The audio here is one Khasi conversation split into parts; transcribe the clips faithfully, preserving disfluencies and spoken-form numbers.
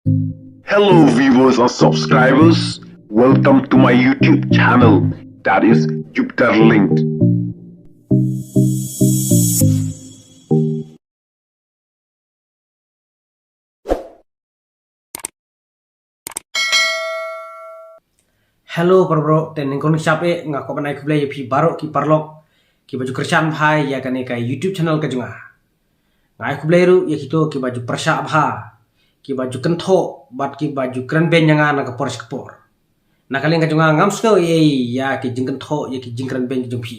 Hello, viewers and subscribers. Welcome to my YouTube channel, that is Jupiter Linked. Hello para bro, te nyngkong nyngshap eh nga kwah ban ai khublei ïa phi baroh ki paralok kiba ju kyrshan bha ïa kane ka YouTube channel ka jong nga. Nga ai khublei ruh ïa kito kiba ju pyrshah bha, kiba ju kynthoh bad kiba ju kren beiñ ïa nga na ka por sha ka por. Na ka liang ka jong nga ngam sngew ei ei ïa ki jingkynthoh, ïa ki jingkren beiñ ki jong phi.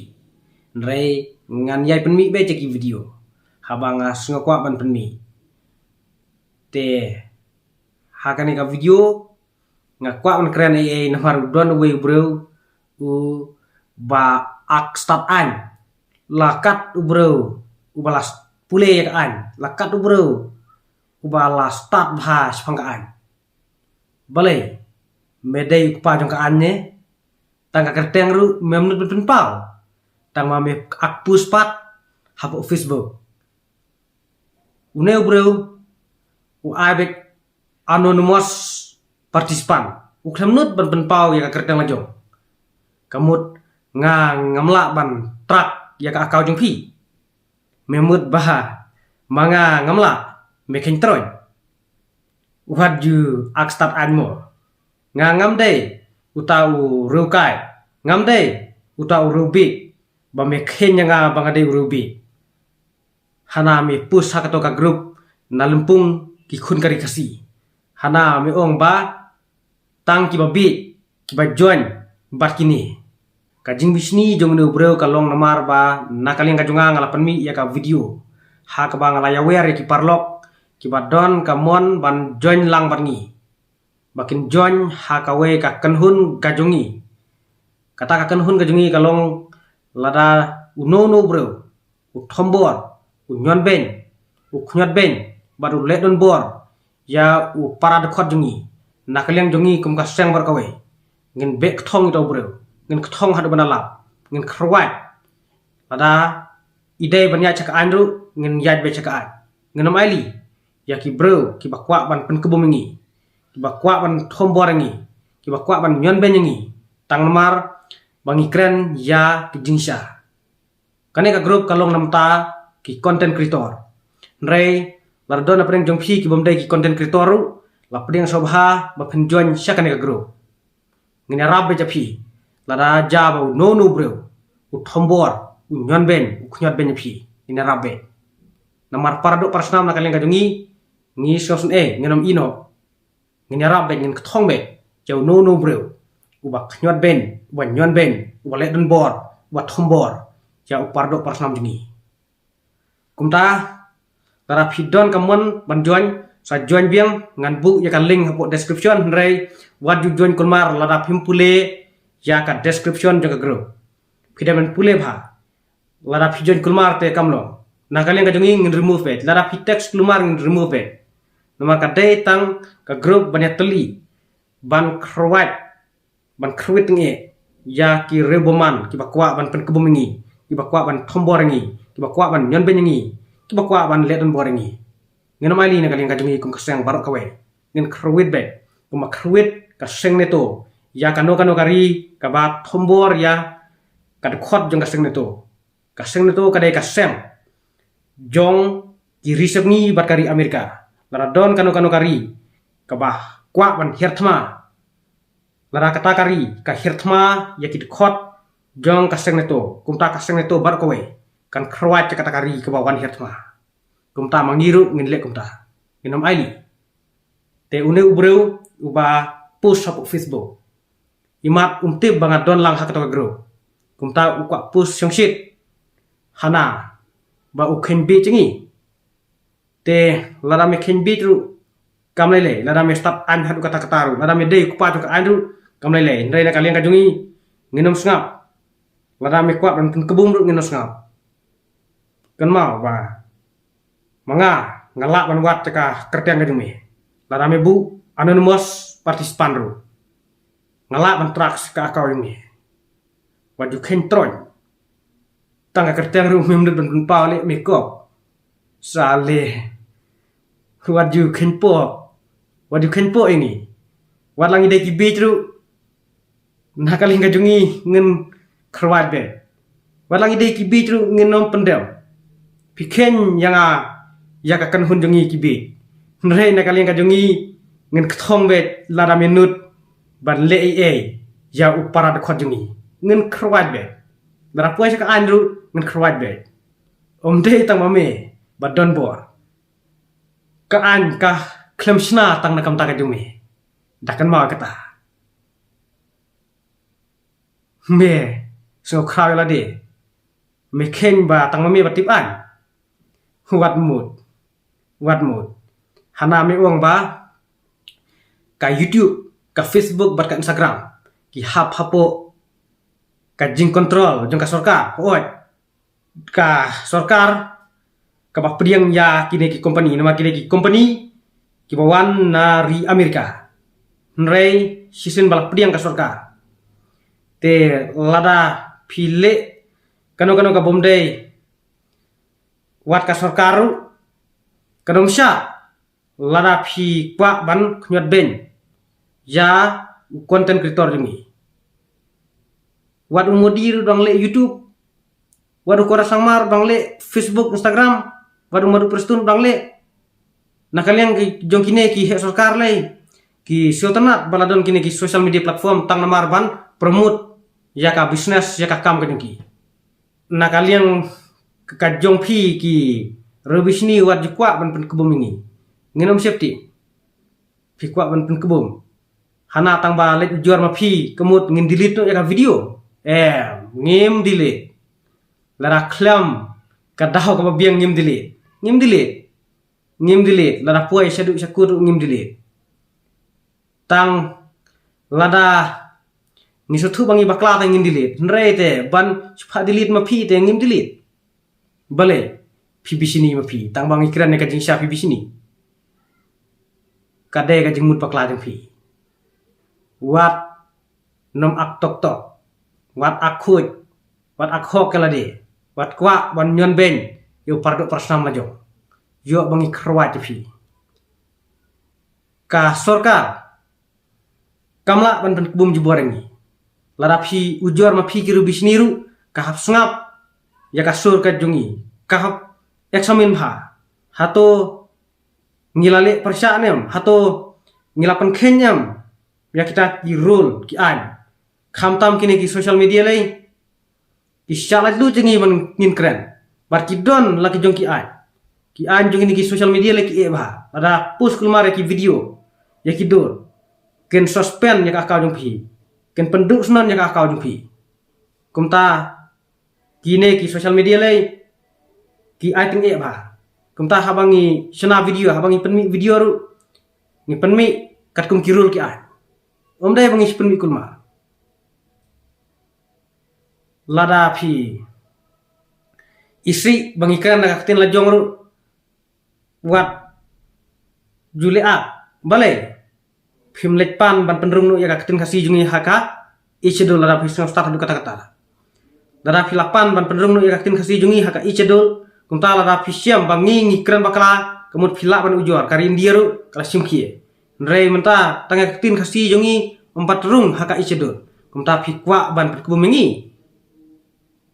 Hynrei ngan ïai pynmih beit ïa ki video haba nga sngew kwah ban pynmih. Te ha kane ka video nga kwah ban kren ei ei namar u don uwei u briew uba ak stad aiñ. La kat u briew uba la pule ïa ka aiñ, la kat u briew uba la stad bha shaphang ka aiñ. Balei? Me dei u kpa jong ka aiñ ne? Tang ka kyrteng ruh mem nud ban pynpaw, tang ma me ak post pat hapoh Facebook. Une u briew u ai beit anonymous participant, u khlem nud ban pynpaw ïa ka kyrteng la jong. Ka mut nga ngam lah ban track ïa ka account jong phi. Me mut bha, ma nga ngam lah, me kheiñ troiñ. Wat ju ak stad aiñ mo. Nga ngam dei uta u riewkai, ngam dei uta u riewbieit ba me kheiñ ïa nga ba nga dei u riewbieit. Hana me post ha kato ka group na lympung ki khun ka ri Khasi. Hana me ong ba tang kiba bieit kiba join bad kine. Ka jingbishni jong une u briew ka long namar ba na ka liang ka jong nga nga la pynmih ïa ka video ha kaba nga la ïawer ïa ki paralok kiba don ka mon ban join lang bad ngi, ba kin join ha kawei ka kynhun ka jong ngi. Kata ka kynhun ka jong ngi ka long lada uno uno u briew u thombor, u ñion beiñ, u khñiot beiñ bad u leh donbor ïa u para dkhot jong ngi, na ka liang jong ngi kum ka seng baroh kawei, ngin beh kthong ïa uta u briew, ngin kthong haduh ban da lap, ngin kyrwat. Lada i dei ban ïaid sha ka aiñ ruh ngin ïaid beit sha ka aiñ. Ngin ym ailad ïa ki briew kiba kwah ban pynkbum ïa ngi, kiba kwah ban thombor ïa ngi, kiba kwah ban ñion beiñ ïa ngi, tang namar ba ngi kren ïa ki jingshisha. Kane ka group ka long na bynta ki content creator. Hynrei lada don na pdeng jong phi kibym dei ki content creator ruh, la pdeng sngewbha ba phin join sha kane ka group. Ngin ïarap beit ïa phi lada jia ba uno uno u briew u thombor, u ñion beiñ, u khñiot beiñ ïa phi, ngin ïarap beit. Namar para doh para snam na ka liang ka jong ngi, ngi sngewsynei, ngin ym ïehnoh. Ngin ïarap beit, ngin kthong beit ïa uno uno u briew uba khñiot beiñ, uba ñion beiñ, uba leh donbor, uba thombor ïa u para doh para snam jong ngi. Kumta lada phi don ka mon ban join, sa join biang, ngan buh ïa ka link hapoh description, hynrei wat ju join kulmar lada phim pule ïa ka description jong ka group. Phi dei ban pule bha. Lada phi join kulmar te kam long. Na ka liang ka jong ngi ngin remove beit. Lada phi text kulmar ngin remove beit. Namar ka dei tang ka group ban ïatylli, ban kyrwat, ban kyrwit tang eh ïa ki riewbymman kiba kwah ban pynkbum ïa ngi, kiba kwah ban thombor ïa ngi, kiba kwah ban ñion beiñ ïa ngi, kiba kwah ban leh donbor ïa ngi. Ngin ym ailad na ka liang ka jong ngi kum ka seng baroh kawei, ngin kyrwit beit kumba kyrwit ka seng NATO ïa kano kano ka ri kaba thombor ïa ka dkhot jong ka seng NATO. Ka seng NATO ka dei ka seng jong ki ri sepngi bad ka ri Amerika. Lada don kano kano ka ri kaba kwah ban hiar thma, lada kata ka ri ka hiar thma ïa ki dkhot jong ka seng NATO, kumta ka seng NATO baroh kawei kan kyrwat ïa kata ka ri kaba wan hiar thma. Kumta ma ngi ruh ngin leh kumta, ngin ym ailad. Te une u briew uba post hapoh Facebook, imat um tip ba nga don lang ha kato ka group. Kumta u kwah post shongshit, hana ba u kheiñ bieit ïa ngi. Te lada me kheiñ bieit ruh kam lei lei, lada me stad aiñ haduh katta katta ruh, lada me dei u kpa jong ka aiñ ruh kam lei lei, hynrei na ka liang ka jong ngi ngin ym sngap. Lada me kwah ban pynkbum ruh ngin ym sngap. Kynmaw ba ma nga nga lah ban wad ïa ka kyrteng ka jong me. Lada me buh anonymous participant ruh nga lah ban track ïa ka account jong me. Wat ju kheiñ troiñ. Tang ka kyrteng ruh mem nud ban pynpaw leh me kop. Sa leh. Wat ju kheiñ pop. Wat ju khein po ïa ngi. Wat la ngi dei ki biej ruh, na ka liang ka jong ngi ngin kyrwat beit. Wat la ngi dei ki biej ruh ngin ym pyndem. Phi khein ïa nga ïa ka kynhun jong ngi ki biej. Hynrei na ka liang ka jong ngi ngin kthong beit lada mynta ban leh ei ei ïa u para dkhot jong ngi. Ngin kyrwat beit. Lada poi sha ka aiñ ruh ngin kyrwat beit. Ym dei tang ma me ba don bor. Ka aiñ ka khlem shna tang na ka bynta ka jong me. Da kynmaw kata. Me sngewkhraw ïa lade. Me khein ba tang ma me ba tip aiñ. Wat mut. Wat mut. Hana me ong ba ka YouTube, ka Facebook bad ka Instagram ki hap hapoh ka jingkontrol jong ka sorkar. Hooid, ka sorkar kaba pdiang ïa kine ki kompani, namar kine ki kompani kiba wan na ri Amerika. Hynrei shisien ba la pdiang ka sorkar. Te lada phi leh kano kano ka bym dei wat ka sorkar ruh, ka dang sha lada phi kwah ban khñiot beiñ ïa u content creator jong ngi. Wat u Modi ruh dang leh YouTube, wat u Conrad Sangma ruh dang leh Facebook, Instagram, wat u Madhu Prestone dang leh. Na ka liang ki jong kine ki heh sorkar lei ki sngewtynnat ba la don kine ki social media platform tang namar ban promote ïa ka business, ïa ka kam ka jong ki. Na ka liang ka jong phi ki Rubishni, wat ju kwah ban pynkbum ïa ngi. Ngin ym safety. Phi kwah ban pynkbum. Hana tang ba leit ujor ma phi ka mut ngin delete noh ïa ka video. Em, ngim delete. Lada khlem ka daw kaba biang ngim delete. Ngim delete. Ngim delete. Lada poi shaduh shakut ruh ngim delete. Tang lada ngi sngewthuh ba ngi bakla te ngin delete. Hynrei te ban shu phah delete ma phi te ngim delete. Balei phi bishni ma phi, tang ba ngi kren ïa ka jingshisha phi bishni. Ka dei ka jingmut bakla jong phi. Wat nym ak tok tok. Wat ak khuid. Wat ak hok ïa lade. Wat kwah ban ñion beiñ ïa u paradoh parasnam la jong. Ïoh ba ngi kyrwat ïa phi. Ka sorkar kam lah ban pynkbum jubor ïa ngi. Lada phi ujor ma phi ki Rubishni ruh ka hap sngap ïa ka sur ka jong ngi. Ka hap examine bha. Hato ngi la leh pyrshah ne em? Hato ngi la pynkheiñ ne em ïa kita ki rule ki aiñ? Khamtam kine ki social media lei ki shah laitluid ïa ngi ban ngin kren. Bad ki don la ki jong ki aiñ. Ki aiñ jong kine ki social media lei ki eh bha. Lada post kulmar ïa ki video, ïa ki dur, kin suspend ïa ka account jong phi. Kin pynduh shnong ïa ka account jong phi. Kumta kine ki social media lei ki ai tyngeh bha. Kumta haba ngi shna video, haba ngi pynmih video ruh, ngi pynmih katkum ki rule ki aiñ. Ym dei ba ngi pynmih kulmar. Lada phi isih ba ngi kren da ka ktien la jong ruh, wat ju leh ak. Balei phim leit pan ban pynrung noh ïa ka ktien Khasi jong ngi ha ka Eighth Schedule? Lada phi sngewstad haduh katta katta, lada phi la pan ban pynrung noh ïa ka ktien Khasi jong ngi ha ka Eighth Schedule, kumta lada phi shem ba ngi ngi kren bakla, ka mut phi lah ban ujor, ka ri India ruh ka la shim khie. Hynrei mynta tang ïa ka ktien Khasi jong ngi ym pat rung ha ka Eighth Schedule. Kumta phi kwah ban pynkbum ïa ngi?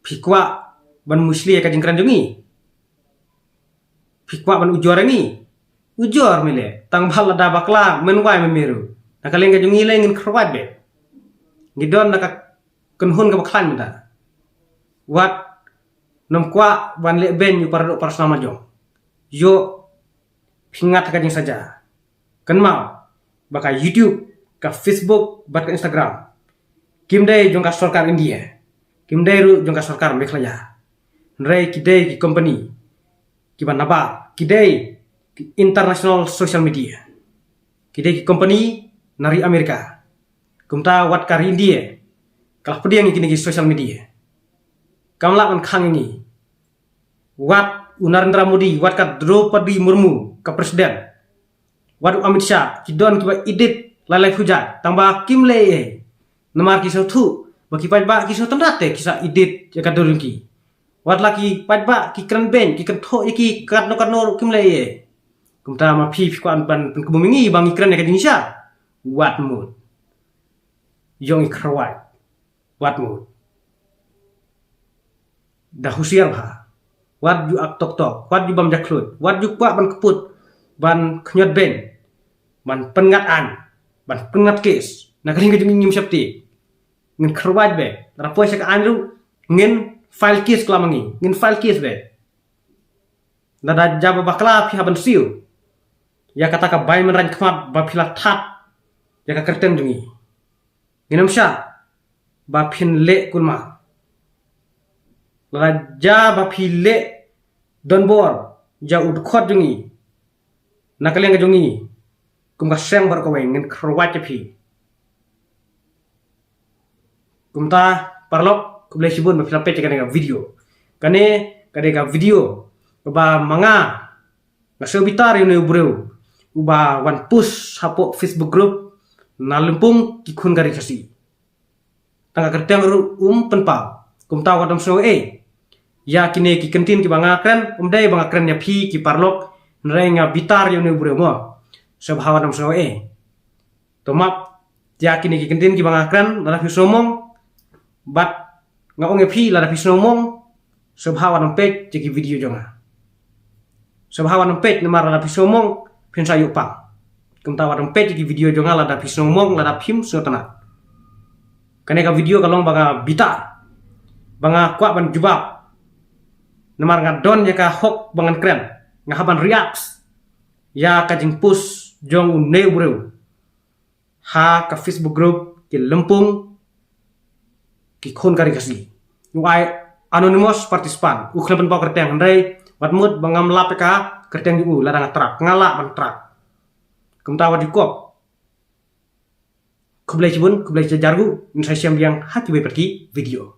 Phi kwah ban muisli ïa ka jingkren jong ngi? Phi kwah ban ujor ïa ngi? Ujor me leh. Tang ba lada bakla mynwai mynmiet ruh, na ka liang ka jong ngi lei ngin kyrwat beit. Ngi don da ka kynhun kaba khlaiñ mynta. Wat nym kwah ban leh beiñ ïa u paradoh parasnam la jong. Ïoh phi ngat ha ka jingsaja. Kynmaw ba ka YouTube, ka Facebook bad ka Instagram kim dei jong ka sorkar India, kim dei ruh jong ka sorkar Meghalaya. Hynrei ki dei ki kompani kiba nabar, ki dei ki international social media. Ki dei ki kompani na ri Amerika. Kumta wat ka ri India ka la pdiang ïa kine ki social media. Kam lah ban khang ïa ngi. Wat u Narendra Modi, wat ka Draupadi Murmu, ka president, wat u Amit Shah, ki don kiba edit lai lai phew jait, tang ba kim leh ei ei. Namar ki sngewthuh ba ki paidbah ki sngewtynnat te ki sa edit ïa ka dur jong ki. Wat la ki paidbah ki kren beiñ, ki kynthoh ïa ki katno katno ruh kim leh ei ei. Kumta ma phi phi kwah ban pynkhlaiñ ïa ngi ba ngi kren ïa ka jingshisha. Wat mut. Ïong i kharwai. Wat mut. Da husiar bha. Wat ju ak tok tok. Wat ju bam jaklut. Wat ju kwah ban kput. Ban khñiot beiñ. Ban pynngat aiñ. Ban pynngat kes. Na ka liang ka jong ngi ngim sheptieng. Ngin kharwai bha. Lada poi sha ka aiñ ruh. Ngin file kes klam ma ngi. Ngin file kes bha. Lada jia ba bakla phi hap ban siew. Ïa kata ka bai mynrang khmat ba phi la thad. Ïa ka kyrteng jong ngi. Ngin ym shah. Ba phin leh kulmar. Lada jia ba phi leh donbor. Ïa u dkhot jong ngi. Na ka liang ka jong ngi. Kum ka seng baroh kawei ngin kharwai ïa phi. Kumta paralok khublei shibun ba phi la peit ïa kane ka video. Kane ka dei ka video kaba ma nga nga sngew bitar ïa une u briew uba wan post hapoh Facebook group na lympung ki khun ka ri Khasi. Tang ka kyrteng ruh um pynpaw. Kumta wat ym sngew ei. Ïa kine ki kyntien kiba nga kren, um dei ba nga kren ïa phi ki paralok, hynrei nga bitar ïa une u briew mo. Sngewbha wat ym sngew ei. To map ïa kine ki kyntien kiba nga kren, lada phi sngew mong. Bad nga ong ïa phi lada phi sngew mong. Sngewbha wat nym peit ïa ki video jong nga. Sngewbha wat nym peit namar lada phi sngew mong phin sa ïoh pang. Kumta wat nym peit ïa ki video jong nga lada phi sngew mong lada phim sngewtynnat. Kane ka video ka long ba nga bitar. Ba nga kwah ban jubab. Namar nga don ïa ka hok ba ngan kren. Nga hap ban react ïa ka jingpost jong une u briew ha ka Facebook group ki lympung ki khun ka ri Khasi. U ai anonymous participant, u khlem pynpaw kyrteng, hynrei wat mut ba ngam lap ïa ka kyrteng jong u lada nga track, nga lah ban track. Kumta wat ju kop. Khublei shibun, khublei shihajar nguh, ngin sa ïashem biang ha kiwei pat ki video.